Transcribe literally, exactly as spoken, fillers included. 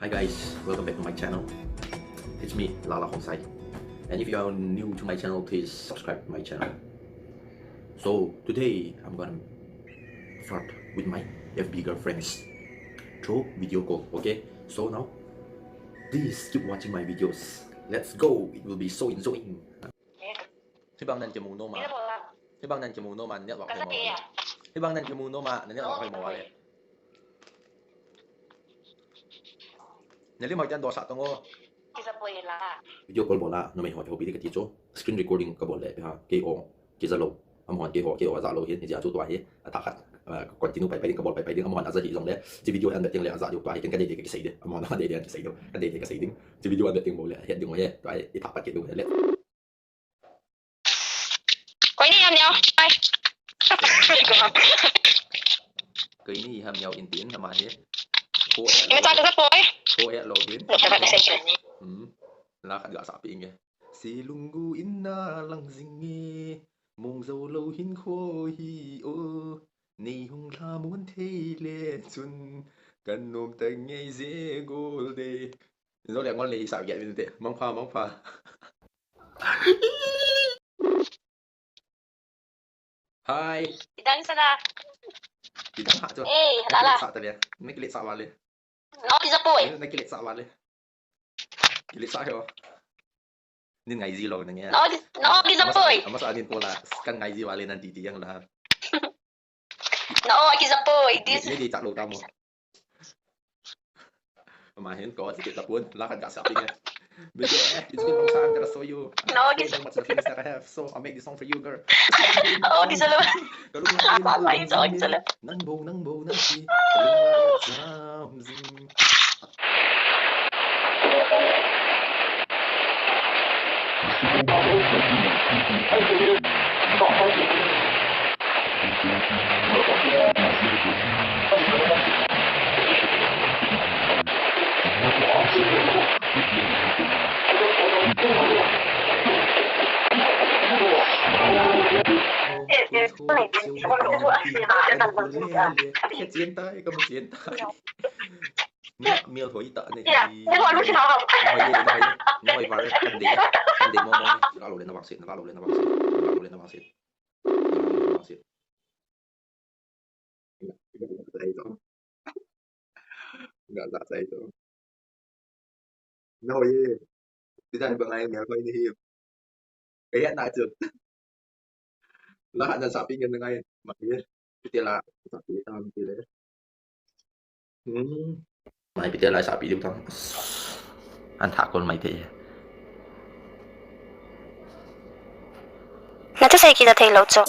Hi guys, welcome back to my channel. It's me, Lala Khongsai. And if you are new to my channel, please subscribe to my channel. So today I'm gonna flirt with my F B girlfriends through video call. Okay, so now please keep watching my videos. Let's go. It will be so enjoying. Hibang nan kimu nom a. Hibang nan kimu nom a, network hoi mo. Hibang nan kimu nom a, network hoi mo le. Neli mai jan do sa tong o. Video call bol a, numei ho, hopi di kati chu. Screen recording kabol le, ha, kei o, kei ja lou. Amahon kei ho, kei o ja lou hin, hijeh a chu tua hi, atha khat, ah, continue pai pai ding, kabol pai pai ding, amahon aja hi jong le, chi video an bet ding le, aja diu tua hi, ken kadei dei kisei ding, amahon adei dei kisei ding, kadei dei kisei ding, chi video an bet ding bol le, het ding o he, tua hi, itha pat kit ding le. Koi ni ham niau. Ai. Koi ni ham niau in tin ama hi. Ko. Ima cha ka poi. Ko e lo hin. Hmm. La khat ga sa pi nge. Si lunggu in na lang jing nge. Mong zo lo hin kho hi o. Nei hung la mun thei le chun. Kan nom ta nge je gol de. Zo le ngol le hi sa ge min te. Mangpha, mangpha. Hi. Idang sana. Idang ha chu. Eh, Lala. Sa ta le. Ni kilet sa wale. No, kisa poi. Ni kilet sa wale. Kilet sa ho. Ni ngai ji lo na nge. No, no, kisa poi. Ama sa, ama sa nin ko la. Kan ngai ji wale nan ti ti yang la. No, kisa poi. This. Ni di cha lo ta mo. Ama hin ko, sige, tapon. Lakad ka sa ating eh. Baby, eh, it's been a long time, gotta show you. No, how much of the feelings that I have. So, I'll make this song for you, girl. Oh, kisa lo. Kalung lang. Nang bo, nang bo, nang si. Mel hoi ta ne. Noi var kan de. Kan de mo mo. Ka lo le na vang sit, ka lo le na vang sit, ka lo le na vang sit. Nga za sai to. Nga za sai to. Nga hoi e. Ti dan ba ngai nga hoi ni hi. Kaya na chu. La na sa pi ngan ngai. Ma ye. Ti la sa pi tam ti le. Hmm. Mai pi te lai sa pi diu tam. An tha kol mai te. Na tu sei ki da thei lo chu.